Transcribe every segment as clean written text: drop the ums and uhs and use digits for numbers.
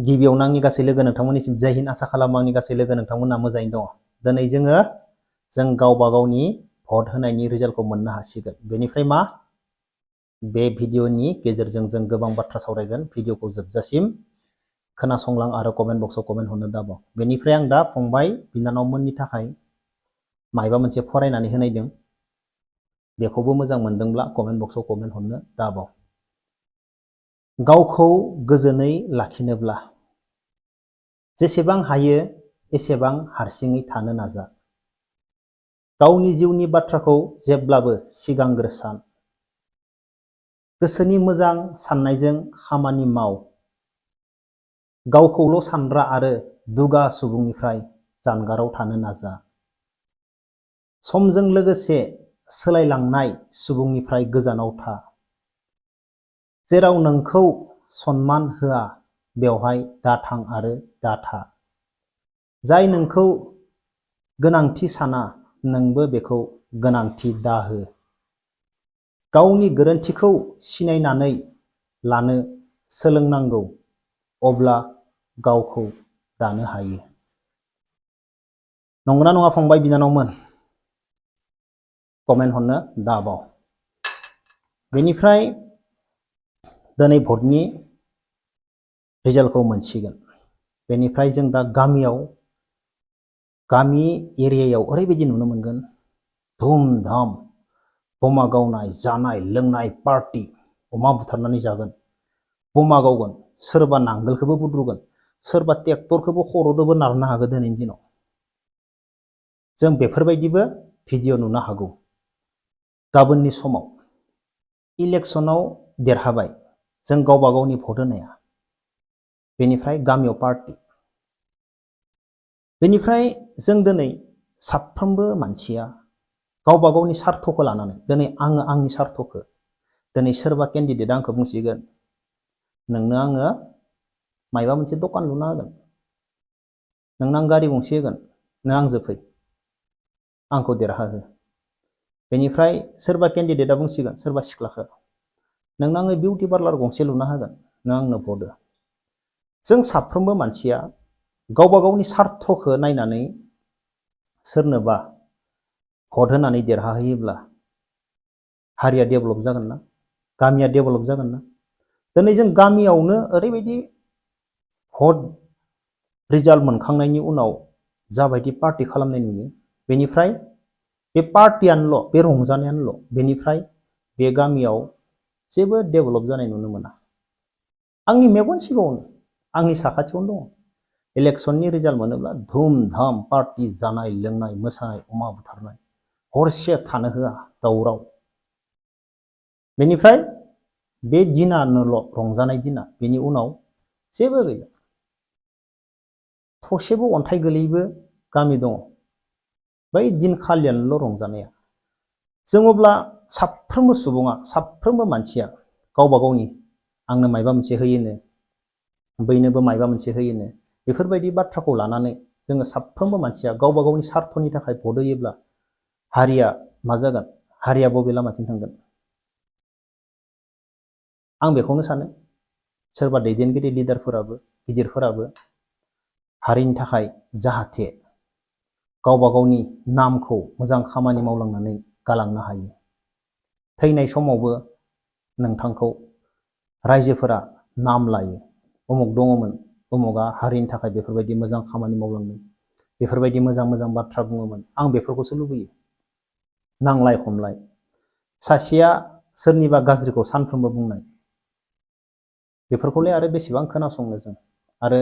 गिबियावनो आंनि गासै लोगो नोंथांमोननिसिम जय हिन्द आसा खालामो आंनि गासै लोगो नोंथांमोना मोजाङैनो दङ। दिनै जों गावबा गावनि भट होनायनि रिजाल्टखौ मोननो हासिगोन। बेनिफ्राय मा बे भिडिअनि गेजेरजों जों गोबां बाथ्रा सावरायगोन। भिडिअखौ जोबजासिम खोनासंलां आरो कमेन्ट बक्सआव कमेन्ट हरनो दाबाव। बेनिफ्राय आं दा फंबाय बिनानावमोननि थाखाय मायबा मोनसे फरायनानै होनायदों, बेखौबो मोजां मोनदोंब्ला कमेन्ट बक्सआव कमेन्ट हरनो दाबाव। गावखौ गोजोनै लाखिनोब्ला जेसेबां हायो एसेबां हारसिङै थानो नाजा। गावनि जिउनि बाथ्राखौ जेब्लाबो सिगांग्रो सान। गोसोनि मोजां साननायजों खामानि माव। गावखौल' सानग्रा आरो दुगा सुबुंनिफ्राय जानगाराव थानो नाजा। समजों लोगोसे सोलायलांनाय सुबुंनिफ्राय गोजानाव था। जेराव नोंखौ सनमान होआ बेवहाय दाथां आरो दाथा। जाय नोंखौ गोनांथि साना नोंबो बेखौ गोनांथि दाहो। गावनि गोरोन्थिखौ सिनायनानै लानो सोलोंनांगौ, अब्ला गावखौ दानो हायो। नंगौना नङा फंबाय बिनानावमोन? कमेन्ट हरनो दाबाव। बेनिफ्राय दिनै भटनि रिजाल्टखौ मोनसिगोन। बेनिफ्राय जों दा गामि एरियायाव ओरैबायदि नुनो मोनगोन, धुम धाम बमा गावनाय, जानाय लोंनाय पार्टि, अमा बुथारनानै जागोन, बमा गावगोन, सोरबा नांगोलखौबो बुद्रुगोन, सोरबा ट्रेक्टरखौबो खर'दोबो नारनो हागौ दिनैनि दिनाव। जों बेफोरबायदिबो भिडिअ नुनो हागौ। गाबोननि समाव इलेक्सनाव देरहाबाय जों गावबा गावनि भट होनाया, बेनिफ्राय गामियाव पार्टि। बेनिफ्राय जों दिनै साफ्रोमबो मानसिया गावबा गावनि सार्थखौ लानानै, दिनै आङो आंनि सार्थखौ, दिनै सोरबा केन्डिडेटआ आंखौ बुंसिगोन नोंनो आङो मायबा मोनसे दखान लुना होगोन, नोंनो आं गारि गंसे होगोन, नों आंजों फै, आंखौ देरहाहो। बेनिफ्राय सोरबा केन्डिडेटआ बुंसिगोन सोरबा सिख्लाखौ नोंनो आङो बिउटि पार्लार गंसे लुना होगोन, नों आंनो भट हो। जों साफ्रोमबो मानसिया गावबा गावनि सार्थखौ नायनानै सोरनोबा भट होनानै देरहाहोयोब्ला हारिया डेभेलप जागोन ना, गामिया डेभेलप जागोन ना। दिनै जों गामियावनो ओरैबायदि भट रिजाल्ट मोनखांनायनि उनाव जाबायदि पार्टि खालामनाय नुयो, बेनिफ्राय बे पार्टियानोल', बे रंजानायानोल', बेनिफ्राय बे गामियाव जेबो डेभेलप जानाय नुनो मोना। आंनि मेगन सिगाङावनो, आंनि साखाथियावनो दङ। इलेक्सननि रिजाल्ट मोनोब्ला धुम धाम पार्टि, जानाय लोंनाय मोसानाय अमा बुथारनाय, हरसे थानो होआ दावराव। बेनिफ्राय बे दिनानोल' रंजानाय दिना, बेनि उनाव जेबो गैला। थसेबो अन्थाइ गोलैबो गामि दङ, बै दिनखालियानोल' रंजानाया। जों अब्ला साफ्रोमबो सुबुङा, साफ्रोमबो मानसिया गावबा गावनि आंनो मायबा मोनसे होयोनो, बैनोबो मायबा मोनसे होयोनो, बेफोरबायदि बाथ्राखौ लानानै जोङो साफ्रोमबो मानसिया गावबा गावनि सार्थनि थाखाय भट होयोब्ला हारिया मा जागोन, हारिया बबे लामाथिं थांगोन? आं बेखौनो सानो। सोरबा दैदेनगिरि लिडारफोराबो, गिदिरफोराबो हारिनि थाखाय जाहाथे गावबा गावनि नामखौ मोजां खामानि मावलांनानै गालांनो हायो। थैनाय समावबो नोंथांखौ रायजोफोरा नाम लायो, उमुक दङमोन, उमुगा हारिनि थाखाय बेफोरबायदि मोजां खामानि मावलांदों, बेफोरबायदि मोजां मोजां बाथ्रा बुङोमोन। आं बेफोरखौसो लुबैयो। नांलाय खमलाय, सासेया सोरनिबा गाज्रिखौ सानफ्रोमबो बुंनाय, बेफोरखौलाय आरो बेसेबां खोनासंनो जों। आरो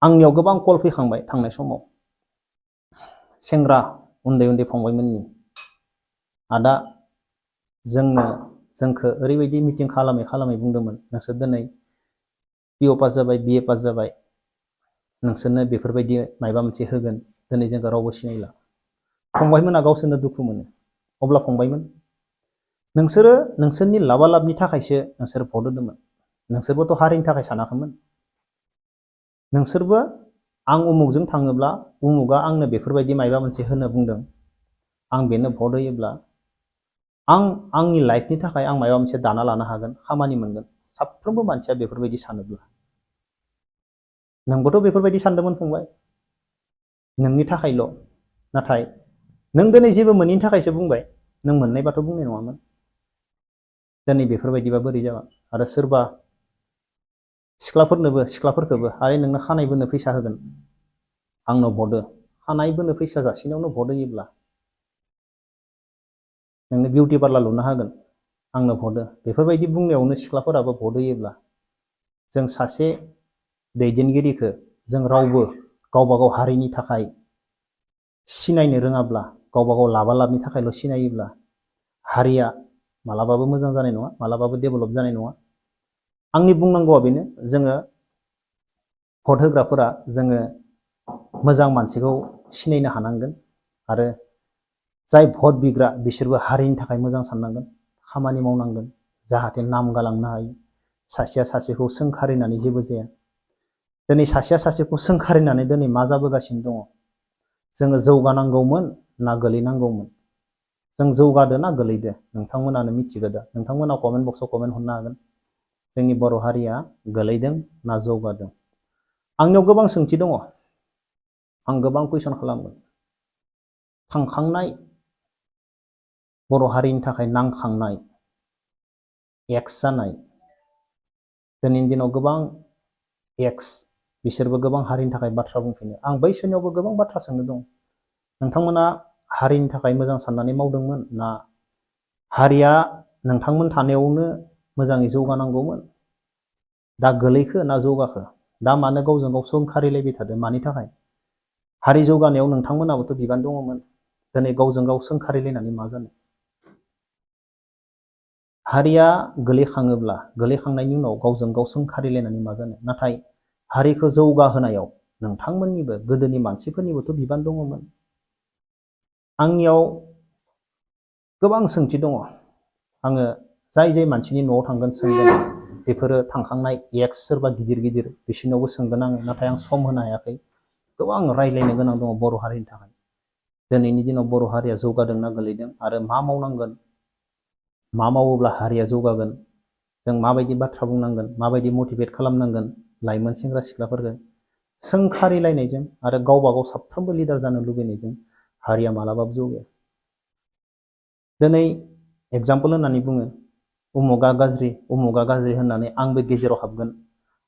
आंनियाव गोबां कल फैखांबाय थांनाय समाव, सेंग्रा उन्दै उन्दै फंबायमोननि, आदा जोंखौ ओरैबायदि मिटिं खालामै बुंदोंमोन, नोंसोर दिनै पिअ पास जाबाय, बिए पास जाबाय, नोंसोरनो बेफोरबायदि मायबा मोनसे होगोन, दिनै जोंखौ रावबो सिनायला। फंबायमोना गावसोरनो दुखु मोनो। अब्ला फंबायमोन, नोंसोरो नोंसोरनि लाबा लाबनि थाखायसो नोंसोर भट होदोंमोन, नोंसोरबोथ' हारिनि थाखाय सानाखैमोन। नोंसोरबो आं उमुकजों थाङोब्ला उमुगा आंनो बेफोरबायदि मायबा मोनसे होनो बुंदों, आं बेनो भट होयोब्ला आं आंनि लाइफनि थाखाय आं मायबा मोनसे दाना लानो हागोन, खामानि मोनगोन। साफ्रोमबो मानसिया बेफोरबायदि सानोब्ला नोंबोथ' बेफोरबायदि सानदोंमोन फंबाय, नोंनि थाखायल'। नाथाय नों दिनै जेबो मोनैनि थाखायसो बुंबाय, नों मोननायबाथ' बुंनाय नङामोन। दिनै बेफोरबायदिबा बोरै जागोन? आरो सोरबा सिख्लाफोरखौबो आरो नोंनो खानाय बोनो फैसा होगोन, आंनाव भट हो। खानाय बोनो फैसा जासिनायावनो भट होयोब्ला, नोंनो बिउटि पार्लार लुना होगोन, आंनो भट हो। बेफोरबायदि बुंनायावनो सिख्लाफोराबो भट होयोब्ला, जों सासे दैदेनगिरिखौ जों रावबो गावबा गाव हारिनि थाखाय सिनायनो रोङाब्ला, गावबा गाव लाबा लाबनि थाखायल' सिनायोब्ला, हारिया मालाबाबो मोजां जानाय नङा, मालाबाबो डेभेलप जानाय नङा। आंनि बुंनांगौआ बेनो, जोङो भट होग्राफोरा जोङो मोजां मानसिखौ सिनायनो हानांगोन आरो जाय भट बिग्रा बिसोरबो हारिनि थाखाय मोजां साननांगोन, खामानि मावनांगोन, जाहाथे नाम गालांनो हायो। सासेया सासेखौ सोंखारिनानै जेबो जाया। दिनै सासेया सासेखौ सोंखारिनानै दिनै मा जाबोगासिनो दङ? जोङो जौगानांगौमोन ना गोलैनांगौमोन? जों जौगादो ना गोलैदो? नोंथांमोनानो मिथिगौ दा। नोंथांमोना कमेन्ट बक्सआव कमेन्ट हरनो हागोन। जोंनि बर' हारिया गोलैदों ना जौगादों? आंनियाव गोबां सोंथि दङ, आं गोबां कुइसन खालामगोन। थांखांनाय बर' हारिनि थाखाय नांखांनाय एक्स जानाय, दिनैनि दिनाव गोबां एक्स, बिसोरबो गोबां हारिनि थाखाय बाथ्रा बुंफिनो। आं बैसोरनियावबो गोबां बाथ्रा सोंनो दं। नोंथांमोना हारिनि थाखाय मोजां साननानै मावदोंमोन ना हारिया नोंथांमोन थानायावनो मोजाङै जौगानांगौमोन? दा गोलैखो ना जौगाखो? दा मानो गावजों गाव सोंखारिलायबाय थादों? मानि थाखाय? हारि जौगानायाव नोंथांमोनाबोथ' बिबान दङमोन। दिनै गावजों गाव सोंखारिलायनानै मा जानो? हारिया गोलैखाङोब्ला, गोलैखांनायनि उनाव गावजों गाव सोंखारिलायनानै मा जानो? नाथाय हारिखौ जौगाहोनायाव नोंथांमोननिबो, गोदोनि मानसिफोरनिबोथ' बिबान दङमोन। आंनियाव गोबां सोंथि दङ। आङो जाय मानसिनि न'आव थांगोन सोंगोन, बेफोरो थांखांनाय एक्स सोरबा गिदिर गिदिर, बिसोरनावबो सोंगोन आङो। नाथाय आं सम होनो हायाखै। गोबां रायज्लायनो गोनां दङ बर' हारिनि थाखाय। दिनैनि दिनाव बर' हारिया जौगादों ना गोलैदों? आरो मा मावनांगोन? मा मावोब्ला हारिया जौगागोन? जों माबायदि बाथ्रा बुंनांगोन? माबायदि मटिभेट खालामनांगोन लाइमोन सेंग्रा सिख्लाफोरखौ? सोंखारिलायनायजों आरो गावबा गाव साफ्रोमबो लिडार जानो लुबैनायजों हारिया मालाबाबो जौगाया। दिनै एग्जाम्पल होननानै बुङो, उमुगा गाज्रि होननानै आंबो गेजेराव हाबगोन,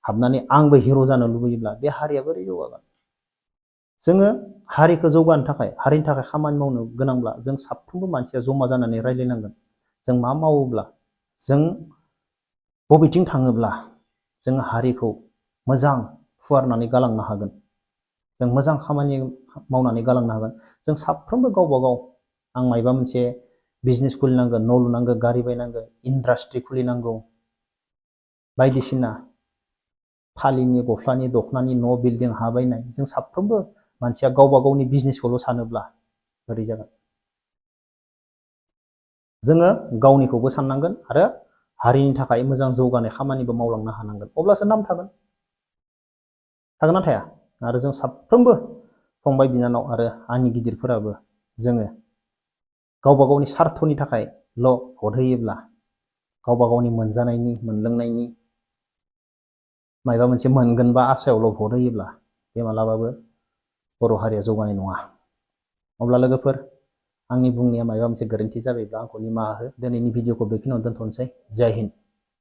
हाबनानै आंबो हिर' जानो लुबैयोब्ला बे हारिया बोरै जौगागोन? जोङो हारिखौ जौगानो थाखाय, हारिनि थाखाय खामानि मावनो गोनांब्ला जों साफ्रोमबो मानसिया जमा जानानै रायज्लायनांगोन। जों मा मावोब्ला, जों बबेथिं थाङोब्ला जों हारिखौ मोजां फुवारनानै गालांनो हागोन, जों मोजां खामानि मावनानै गालांनो हागोन। जों साफ्रोमबो गावबा गाव, आं मायबा मोनसे बिजनेस खुलिनांगोन, न' लुनांगौ, गारि बायनांगौ, इन्डास्ट्रि खुलिनांगौ, बायदिसिना फालिनि, गस्लानि, दखनानि न' बिल्डिं हा बायनाय, जों साफ्रोमबो मानसिया गावबा गावनि बिजनेसखौल' सानोब्ला बोरै जागोन? जोङो गावनिखौबो साननांगोन आरो हारिनि थाखाय मोजां जौगानाय खामानिबो मावलांनो हानांगोन। अब्लासो नाम थागोन। थागोन ना थाया? आरो जों साफ्रोमबो फंबाय बिनानाव आरो आंनि गिदिरफोराबो जोङो गावबा गावनि सार्थनि थाखायल' भट होयोब्ला, गावबा गावनि मोनजानायनि, मोनलोंनायनि, मायबा मोनसे मोनगोन बा आसायावल' भट होयोब्ला बे मालाबाबो बर' हारिया जौगानाय नङा। अब्ला लोगोफोर, आंनि बुंनाया मायबा मोनसे गोरोन्थि जाबायब्ला आंखौ निमाहा हो। दिनैनि भिडिअखौ बेखिनियावनो दोनथ'नोसै। जय हिन्द।